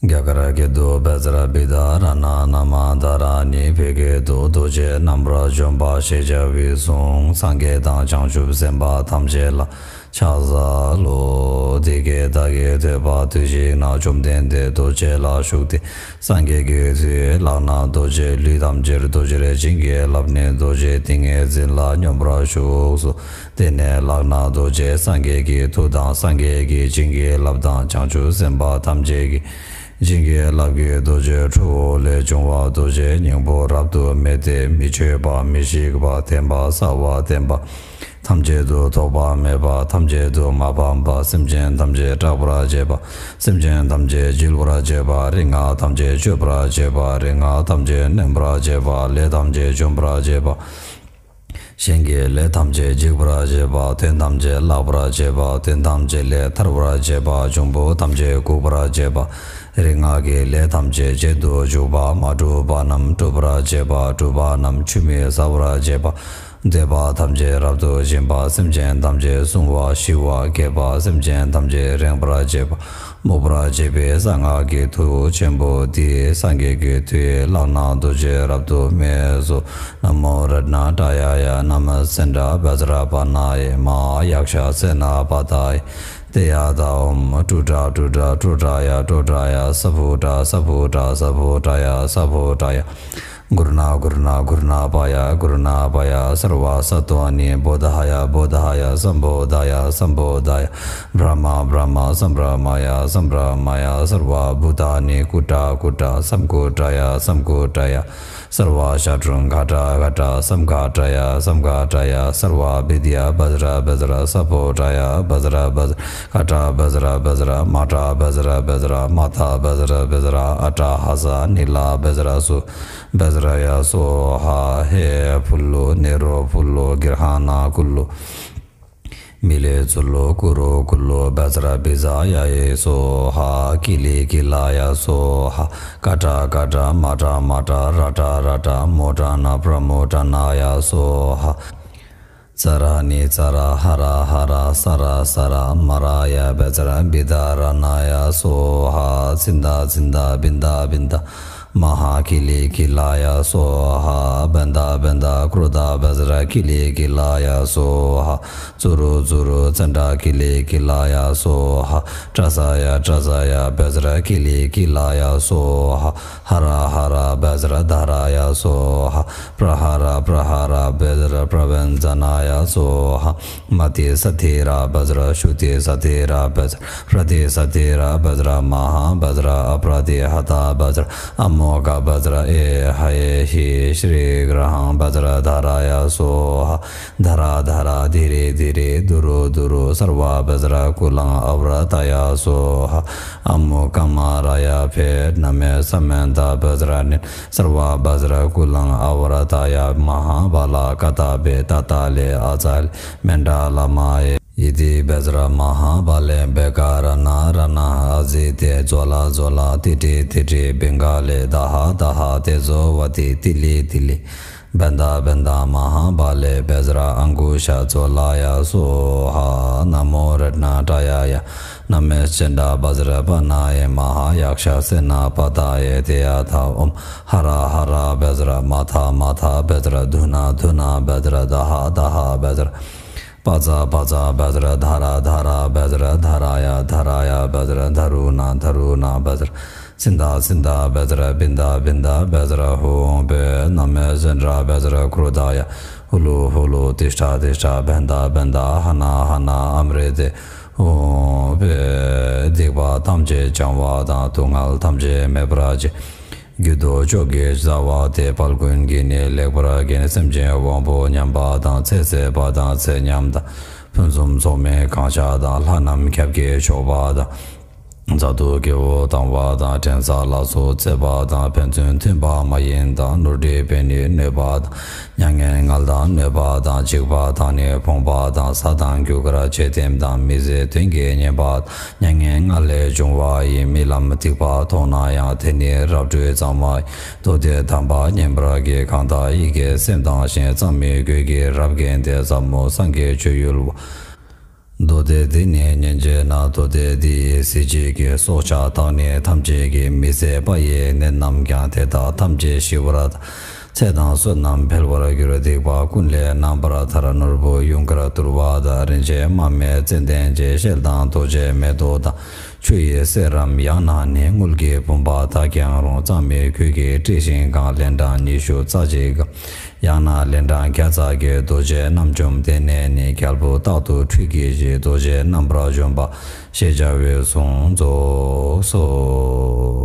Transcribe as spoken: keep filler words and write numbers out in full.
རྒྱ་གར་སྐད་དུ། བཛྲ་བི་དྷ་ར་ཎ་ན་མ་དྷ་ར་ཎི། བོད་སྐད་དུ། རྡོ་རྗེ་རྣམ་པར་འཇོམས་པ་ཞེས་བྱ་བའི་གཟུངས། སངས་རྒྱས་དང་བྱང་ཆུབ་སེམས་དཔའ་ཐམས་ཅད་ལ་ཕྱག་འཚལ་ལོ། འདི་སྐད་བདག་གིས་ཐོས་པ་དུས་གཅིག་ན། བཅོམ་ལྡན་འདས་རྡོ་རྗེ་ལ་བཞུགས་ཏེ། སངས་རྒྱས་ཀྱི་མཐུས་ལག་ན་རྡོ་རྗེ། ལུས་ཐམས་ཅད་རྡོ་རྗེར་བྱིན་གྱིས་བརླབས་ནས། རྡོ་རྗེའི་ཏིང་ངེ་འཛིན་ལ་སྙོམས་པར་ཞུགས་སོ། དེ་ནས་ལག་ན་རྡོ་རྗེ་སངས་རྒྱས་ཀྱི་མཐུ་དང་། སངས་རྒྱས་ཀྱིས་བྱིན་གྱིས་བརླབས་དང་། བྱང་ཆུབ་སེམས་དཔའ་ཐམས་ཅད་ཀྱིས་བྱིན་གྱིས་བརླབས་ཀྱི་རྡོ་རྗེ་ཁྲོ་བོ་ལས་བྱུང་བ་རྡོ་རྗེའི་སྙིང་པོ་རབ་ཏུ་མེད་དེ། མི་ཆོད་པ། མི་ཤིགས་པ། བརྟན་པ། གསལ་བ། བརྟན་པ། ཐམས་ཅད་དུ་ཐོགས་པ་མེད་པ། ཐམས་ཅད་དུ་མ་ཕམ་པ། སེམས་ཅན་ཐམས་ཅད་སྐྲག་པར་བྱེད་པ། སེམས་ཅན་ཐམས་ཅད་འཇིལ་བར་བྱེད་པ། རིག་སྔགས་ཐམས་ཅད་གཅོད་པར་བྱེད་པ། རིག་སྔགས་ཐམས་ཅད་གནོན་པར་བྱེད་པ། ལས་ཐམས་ཅད་འཇོམས་པར་བྱེད་པ། གཞན་གྱི་ལས་ཐམས་ཅད་འཇིག་པར་བྱེད་པ། དོན་ཐམས་ཅད་བརླག་པར་བྱེད་པ། དོན་ཐམས་ཅད་ལས་ཐར་བར་བྱེད་པ། འབྱུང་པོ་ཐམས་ཅད་འགུགས་པར་བྱེད་པ། རིག་སྔགས་ཀྱི་ལས་ཐམས་ཅད་བྱེད་དུ་འཇུག་པ། མ་གྲུབ་པ་རྣམས་གྲུབ་པར་བྱེད་པ། གྲུབ་པ་རྣམས་ཆུད་མི་ཟ་བར་བྱེད་པ། འདོད་པ་ཐམས་ཅད་རབ་ཏུ་ཞི་བ། སེམས་ཅན་ཐམས་ཅད་སྲུང་བ་ཞི་བ་དགེ་བ། སེམས་ཅན་ཐམས་ཅད་རེངས་པར་བྱེད་པ། སྨོད་པར་བྱེད་པའི་གསང་སྔགས་ཀྱི་མཐུ་ཆེན་པོ་འདི། སངས་རྒྱས་ཀྱི་མཐུས་ལག་ན་རྡོ་རྗེ་རབ་ཏུ་མེད་སོ། ན་མོ་རཏྣ་ཏྲ་ཡ་ཡ། ན་མ་སེནྡྲ་བཛྲ་པཱ་ཎ་ཡེ། མ་ཧཱ་ཡཀྵ་སེ་ན་པ་ཏཱ་ཡེ། ཏདྱ་ཐཱ། ཨོཾ་ཏྲུ་ཏྲ་ཏྲུ་ཏྲ་ཏྲུ་ཏྲ་ཡ་ཏྲུ་ཏྲ་ཡ། ས་བྷུ་ཏྲ་ས་བྷུ་ཏྲ་ས་བྷུ་ཏྲ་ཡ་ས་བྷུ་ཏྲ་ཡ། གུ་རུ་ཎ་གུ་རུ་ཎ་གུ་རུ་ཎ་པཱ་ཡ་གུ་རུ་ཎ་པཱ་ཡ། སརྦ་སཏྭ་ནི་བོ་དྷ་ཡ་བོ་དྷ་ཡ། སམ་བོ་དྷ་ཡ་སམ་བོ་དྷ་ཡ། བྷྲ་མ་བྷྲ་མ་སམ་བྷྲ་མ་ཡ་སམ་བྷྲ་མ་ཡ། སརྦ་བྷུ་ཏ་ནི་ཀུ་ཏྲ་ཀུ་ཏྲ་སམ་ཀུ་ཏྲ་ཡ་སམ་ཀུ་ཏྲ་ཡ། སརྦ་ཤ་ཀྲུ་གྷ་ཏ་གྷ་ཏ་སམ་གྷ་ཏྲ་ཡ་སམ་གྷ་ཏྲ་ཡ། སརྦ་བི་དྱ་བཛྲ་བཛྲ་ས་བྷོ་ཏྲ་ཡ་བཛྲ་བཛྲ། གྷ་ཏ་བཛྲ་བཛྲ་མ་ཏྲ་བཛྲ་བཛྲ་མ་ཐ་བཛྲ་བཛྲ། ཨ་ཏྲ་ཧ་ས་ནི་ལ་བཛྲ་སུ་བཛྲ་ཡ་སྭཱ་ཧཱ། ཧེ་ཕུ་ལུ་ནེ་རོ་ཕུ་ལུ་གིར་ཧ་ན་ཀུ་ལུ། མི་ལེ་ཙུ་ལུ་ཀུ་རུ་ཀུ་ལུ། བཛྲ་བི་ཛ་ཡ་ཡེ་སྭཱ་ཧཱ། ཀི་ལི་ཀི་ལ་ཡ་སྭཱ་ཧཱ། ཀ་ཏྲ་ཀ་ཏྲ་མ་ཏྲ་མ་ཏྲ་ར་ཏྲ་ར་ཏྲ། མོ་ཏྲ་ན་པྲ་མོ་ཏྲ་ན་ཡ་སྭཱ་ཧཱ། ཙ་ར་ནི་ཙ་ར་ཧ་ར་ཧ་ར་ས་ར་ས་ར། མ་ར་ཡ་བཛྲ་བི་དྷ་ར་ཎ་ཡ་སྭཱ་ཧཱ། ཙིན་ད་ཙིན་ད་བིན་ད་བིན་ད། མ་ཧཱ་ཀི་ལི་ཀི་ལ་ཡ་སྭཱ་ཧཱ། བན་ད་བན་ད་ཀྲོ་དྷ་བཛྲ་ཀི་ལི་ཀི་ལ་ཡ་སྭཱ་ཧཱ། ཙུ་རུ་ཙུ་རུ་ཙནྡྲ་ཀི་ལི་ཀི་ལ་ཡ་སྭཱ་ཧཱ། ཏྲ་ས་ཡ་ཏྲ་ས་ཡ་བཛྲ་ཀི་ལི་ཀི་ལ་ཡ་སྭཱ་ཧཱ། ཧ་ར་ཧ་ར་བཛྲ་དྷ་ར་ཡ་སྭཱ་ཧཱ། པྲ་ཧ་ར་པྲ་ཧ་ར་བཛྲ་པྲ་བྱན་ཛ་ན་ཡ་སྭཱ་ཧཱ། མ་ཏི་ས་ཏི་ར་བཛྲ། ཤུ་ཏི་ས་ཏི་ར་བཛྲ། པྲ་ཏི་ས་ཏི་ར་བཛྲ། མ་ཧཱ་བཛྲ། ཨ་པྲ་ཏི་ཧ་ཏ་བཛྲ། ཨ་མོ་ཀ་བཛྲ། ཨེ་ཧ་ཨེ་ཧི་ཤྲི་གྷྲ་ཧཾ་བཛྲ་དྷ་ར་ཡ་སྭཱ་ཧཱ། དྷ་ར་དྷ་ར་དྷི་རི་དྷི་རི། དྷུ་རུ་དྷུ་རུ། སརྦ་བཛྲ་ཀུ་ལཾ་ཨ་ཝ་ར་ཏ་ཡ་སྭཱ་ཧཱ། ཨ་མུ་ཀ་མ་ར་ཡ་བྷེ་ན་མེ་ས་མན་ད་བཛྲ་ནི། སརྦ་བཛྲ་ཀུ་ལཾ་ཨ་ཝ་ར་ཏ་ཡ། མ་ཧཱ་བ་ལ་ཀ་ཏ་བེ་ཏ་ཏ་ལེ་ཨ་ཙ་ལེ་མན་ད་ལ་མ་ཡེ། ཡི་དྷི་བཛྲ་མ་ཧཱ་བ་ལེ་བྷེ་ཀ་ར་ཎ་ར་ཎ་ཨ་ཛི་ཏེ་ཛོ་ལ་ཛོ་ལ། ཏི་ཏི་ཏི་ཏི་བི་ཀ་ལེ་དྷ་ཧ་དྷ་ཧ། ཏེ་ཛོ་བ་ཏི་ཏི་ལི་ཏི་ལི། བན་ད་བན་ད་མ་ཧཱ་བ་ལེ་བཛྲ་ཨང་ཀུ་ཤ་ཛོ་ལ་ཡ་སྭཱ་ཧཱ། ན་མོ་རཏྣ་ཏྲ་ཡ་ཡ། ན་མེ་སེནྡྲ་བཛྲ་པཱ་ཎ་ཡེ། མ་ཧཱ་ཡཀྵ་སེ་ན་པ་ཏཱ་ཡེ། ཏདྱ་ཐཱ། ཨོཾ་ཧ་ར་ཧ་ར་བཛྲ། མ་ཐ་མ་ཐ་བཛྲ། དྷུ་ན་དྷུ་ན་བཛྲ། དྷ་ཧ་དྷ་ཧ་བཛྲ། པ་ཙ་པ་ཙ་བཛྲ། དྷ་ར་དྷ་ར་བཛྲ། དྷ་ར་ཡ་དྷ་ར་ཡ་བཛྲ། དྷ་རུ་ཎ་དྷ་རུ་ཎ་བཛྲ། སིནྡྷ་སིནྡྷ་བཛྲ། བིནྡྷ་བིནྡྷ་བཛྲ། ཧཱུྃ་བོད་ན་མེ་སེནྡྲ་བཛྲ་ཀྲོ་དྷ་ཡ། ཧུ་ལུ་ཧུ་ལུ་ཏིཥྛ་ཏིཥྛ། བན་དྷ་བན་དྷ། ཧ་ན་ཧ་ན། ཨ་མྲྀ་ཏེ། ཧཱུྃ་བོད། སྡིག་པ་ཐམས་ཅད་སྦྱང་བ་དང་། སྡུག་བསྔལ་ཐམས་ཅད་མེད་པར་བྱེད། རྒྱུ་དང་མཆོག་གི་རྩ་བ་སྟེ། དཔལ་ཀུན་གྱི་ནི་ལེགས་པར་མཁྱེན། སེམས་ཅན་དབང་པོ་ཉམས་པ་དང་། ཚེ་ཟད་པ་དང་ཚེ་ཉམས་དང་། ཕུན་སུམ་ཚོགས་མེད་གང་ཤར་དང་། ལྷ་རྣམས་ཁྱབ་བརྒྱའི་མཆོད་པ་དང་། མཛད་དུ་སྐྱེ་བོ་དང་བ་དང་། དྲན་གསོ་ལ་སོགས་བརྩེ་བ་དང་། ཕན་ཚུན་མཐུན་པ་མ་ཡིན་དང་། ནོར་འཁྲུལ་བས་ནི་གནོད་པ་དང་། མྱ་ངན་ངལ་དང་གནོད་པ་དང་། འཇིགས་པ་དང་ནི་ཕོངས་པ་དང་། གཟའ་དང་རྒྱུ་སྐར་འབྱེད་ལྡན་དང་། མི་བཟད་གདོན་གྱིས་ཉེན་པ་དང་། མྱ་ངན་ལྔ་ལས་བྱུང་བ་ཡི། རྨི་ལམ་སྡིག་པ་མཐོང་ན་ཡང་། དེ་ནི་རབ་བསྒྲུབས་གཙང་མ་ཡིན། མདོ་སྡེ་དམ་པ་མཉན་པར་གྱིས། གང་དག་ཡིད་ཀྱི་སེམས་དང་ཞེན། གཙང་མའི་གོས་ཀྱིས་རབ་བརྒྱན་ཏེ། ཟབ་མོ་སངས་རྒྱས་སྤྱོད་ཡུལ་བ། མདོ་སྡེ་འདི་ནི་ཉན་བྱས་ན། མདོ་སྡེ་འདི་ཡི་གཟི་བརྗིད་ཀྱིས། སྲོག་ཆགས་དང་ནི་ཐམས་ཅད་ཀྱི། མི་བཟད་པ་ཡི་ནད་རྣམས་ཀྱང་། དེ་དག་ཐམས་ཅད་ཞི་བར་ཐལ། ཚེ་དང་བསོད་ནམས་འཕེལ་བར་འགྱུར། སྡིག་པ་ཀུན་ལས་རྣམ་པར་ཐར། ནོར་བུ་ཡུངས་ཀར་དུ་བ་དང་། རིན་ཆེན་མར་མེ་ཙན་དན་ཅན། ཤེལ་དང་རྡོ་རྗེ་མེ་ཏོག་དང་། ཆུ་ཡི་གསེར་རམ་ཡང་ན་ནི། དངུལ་གྱི་བུམ་པ་དག་ཀྱང་རུང་། གཙང་མའི་ཁུད་ཀྱིས་དཀྲིས་ཤིང་གང་། ལན་གྲངས་ཉི་ཤུ་རྩ་གཅིག་གམ། ཡང་ན་ལན་གྲངས་བརྒྱ་རྩ་བརྒྱད། རྡོ་རྗེ་རྣམ་འཇོམས་དེ་ནས་ནི། རྒྱལ་པོ་རྟག་ཏུ་ཁྲུས་གྱིས་བགྱིས། རྡོ་རྗེ་རྣམ་པར་འཇོམས་པ་ཞེས་བྱ་བའི་གཟུངས་རྫོགས་སོ།